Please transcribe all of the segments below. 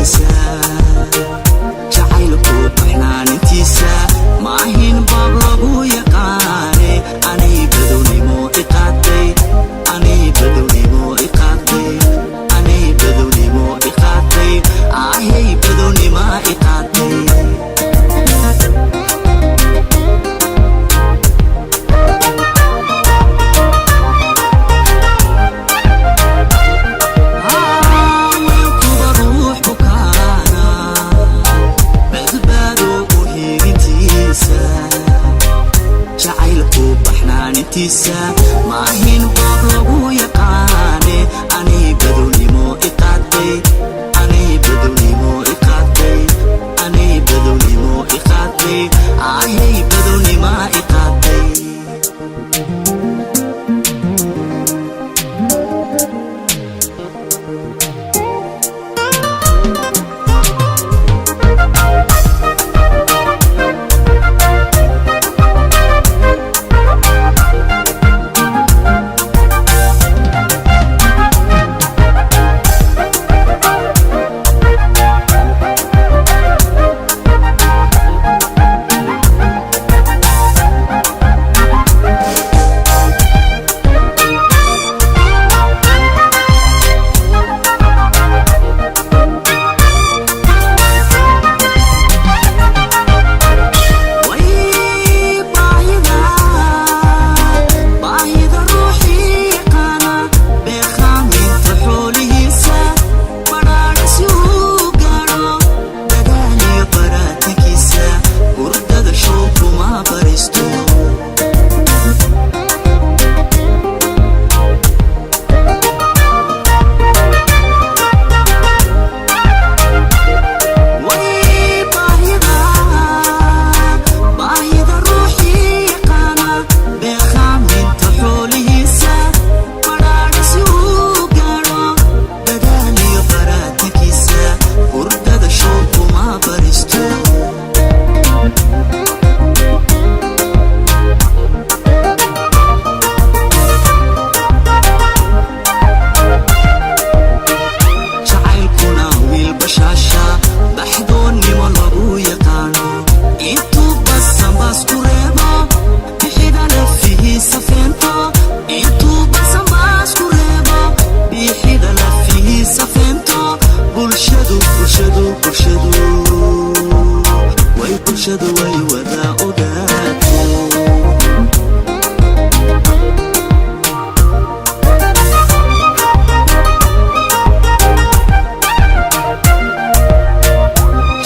Hilintiisa, jacaylku baxnaanintiisa maahin baab lagu yaqaane. Anay badownimo iqaaday, anay badownimo iqaaday, anay badownimo iqaaday, ahay badownima iqaaday. Haweenkuba ruux bukaana badbaado u hiilintiisa, jacaylku baxnaanintiisa maahin baab lagu yaqaane. Anay badownimo iqaaday, anay badownimo iqaaday, anay badownimo iqaaday, ahay badownima iqaaday. Way baahida, baahida ruuxii yaqaana, beekhaaminta xoolihiisa badhaadha si uu gaadho, dadaaliyo baraatankiisa hurdada show kuma baristo. Way baahida, baahida ruuxii yaqaana, beekhaaminta xoolihiisa badhaadha si uu gaadho, dadaaliyo baraatankiisa hurdada show kuma baristo. Jacaylkuna wiil bashaasha baxdoonnimo lagu yaqaano, intuu basanbaas ku reebo bixida lafihiisa feento, intuu basanbaas ku reebo bixida lafihiisa feento. Bulshadu, bulshadu, bulshadu way, bulshadu way wada ogaato.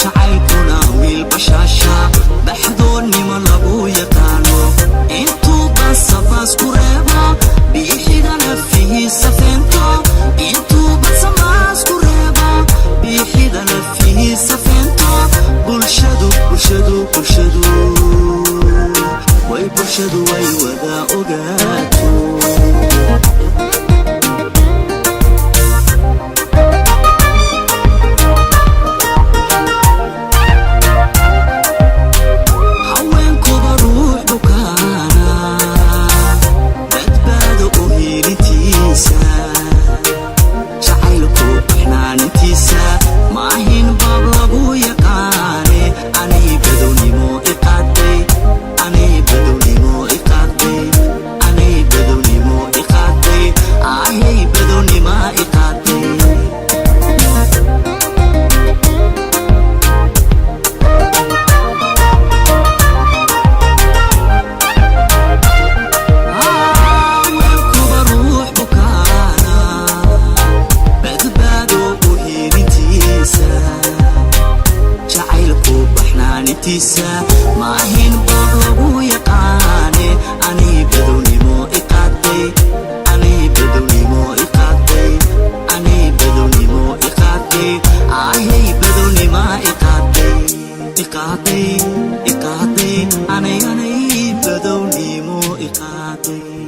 Jacaylkuna wiil bashaasha baxdoonnimo lagu yaqaano, intuu basabaas ku reebo biixida lafihiisa feento, intuu basabaas ku reebo biixida lafihiisa feento. Bulshadu, bulshadu, bulshadu way, bulshadu way wada ogaato. Haweenkuba ruux bukaana badbaado u hiilintiisa, jacaylku baxnaanintiisa maahin baab lagu yaqaane. Anay badownimo iqaaday, anay badownimo iqaaday, anay badownimo iqaaday, ahay badownima iqaaday. Haweenkuba ruux bukaana badbaado u hiilintiisa, jacaylku baxnaanintiisa maahin baab lagu yaqaane. Anay badownimo iqaaday, anay badownimo iqaaday, anay badownimo iqaaday, ahay badownima iqaaday, iqaaday, iqaaday, anay, anay badownimo iqaaday.